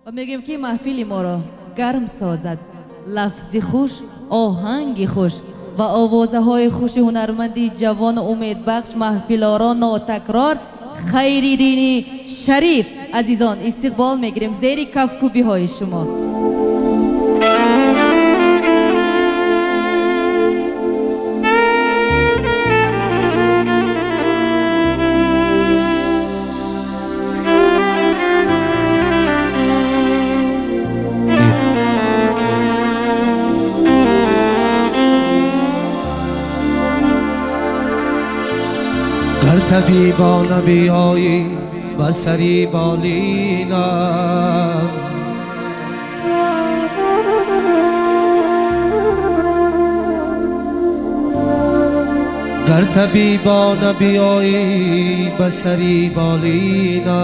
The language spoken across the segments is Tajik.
Ва мегӯем, ки маҳфили моро гарм созад лафзи хуш, оҳанги хуш ва овозаҳои хуши ҳунарманди ҷавону умедбахш, маҳфилоро нотакрор Хайриддини Шариф. Азизон, истиқбол мегирем зери кафкӯбиҳои шумо. Гар табибон биёӣ ба сари болинам, гар табибон биёӣ ба сари болинам,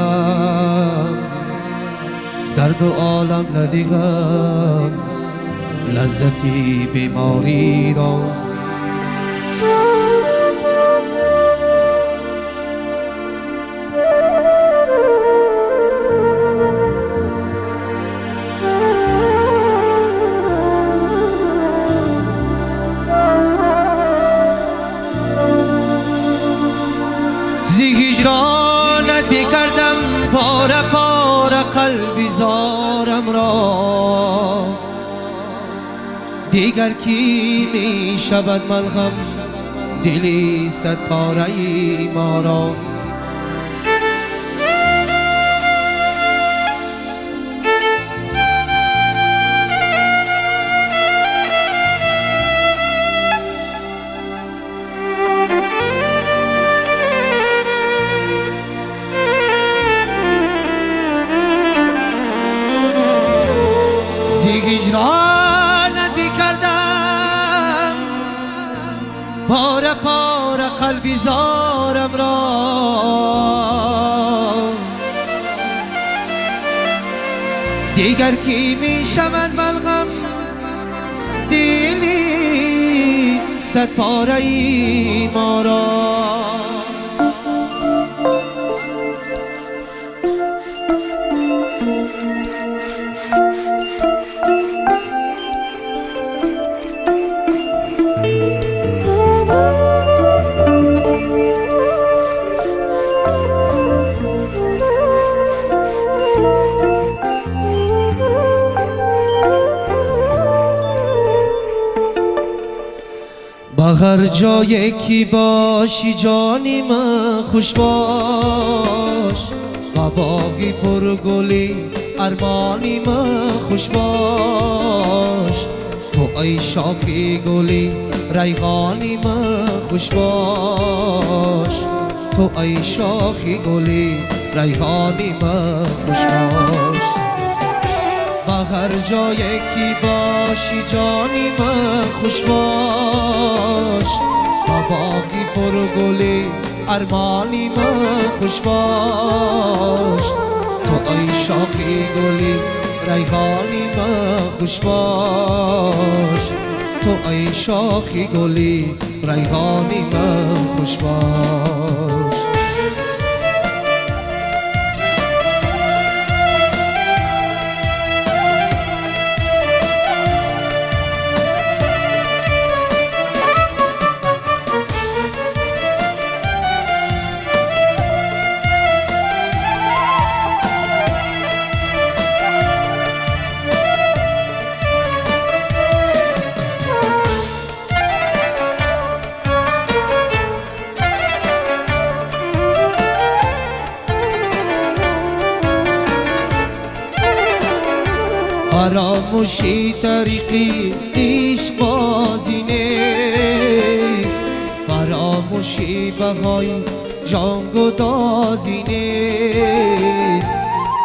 дар ду олам надиҳам лаззати бемориро. Зи ҳиҷронат бикардам пора пора қалби зорам ро, дигар кӣ мешавад малҳам дили садпораи моро. Зи ҳиҷронат бикардам пора пора қалби зорам ро, дигар кӣ мешавад малғам дили садпораи моро. Ба ҳар ҷое ки бошӣ ҷони ман хуш бош, ба боғи пургули армони ман хуш бош. Ту ай шохи гули райҳони ман хуш бош, ту ай шохи гули райҳони ман хуш бош. Ба ҳар ҷое ки бошӣ ҷони ман хуш бош, ба боғи пургули армони ман хуш бош. Ту ай шохи гули райҳони ман хуш бош, ту ай шохи гули райҳони ман хуш бош. Фаромӯши тариқи ишқ бозӣ нест, фаромӯши баҳои ҷонгудозӣ нест.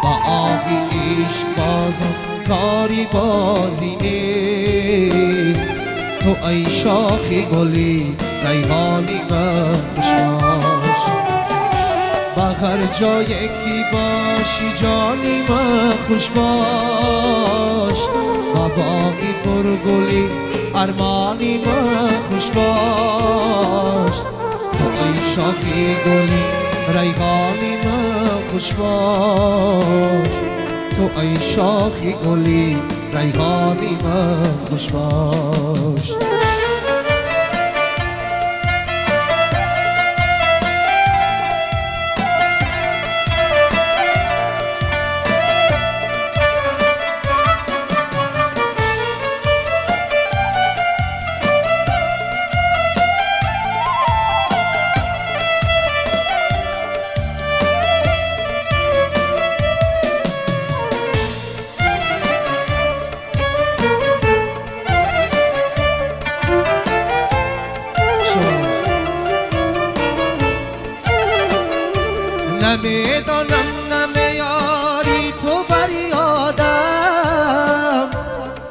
Ба оҳи ишқ бозон кори бозӣ нест. Ту ай шохи гули райҳони ман хуш бош. Ба ҳар ҷое ки бошӣ ҷони ман хуш бош, ба боғи пургули армони ман хуш бош. Ту ай шохи гули райҳони ман хуш бош, تو ای شاخی گلی ریحانی من خوش باش. نمیدانم نمیاری تو بری آدم،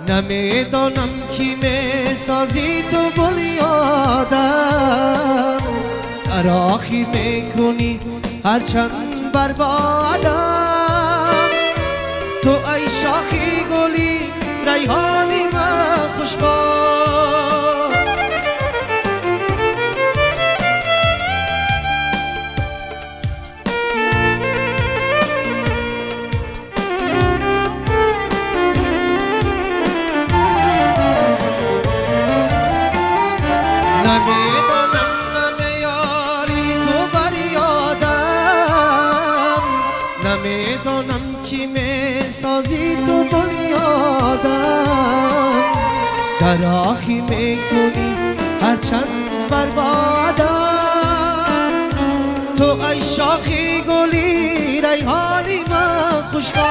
نمیدانم کی میسازی تو بلی آدم، تراخی میکنی هرچند بربادم. تو ای شاخی گلی ریحانی من خوش باش. نمیدانم نمیاری تو بری آدم، نمیدانم کی میسازی تو بلی آدم، دراخی میکنی هرچند بربادم. تو ای شاخی گلی ریحانی من خوش باش.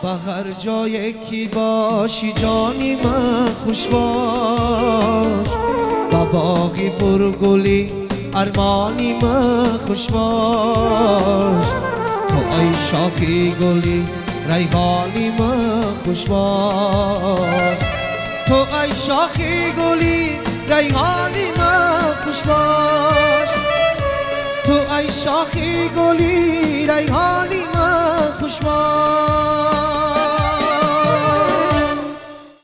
به هر جایی که باشی جانی من خوش باش، به باغی پرگلی ارمانی من خوش باش. تو ای شاخی گلی ریحانی من خوش باش. تو ای شاخی گلی ریحانی من خوش باش. تو ای شاخی گلی ریحانی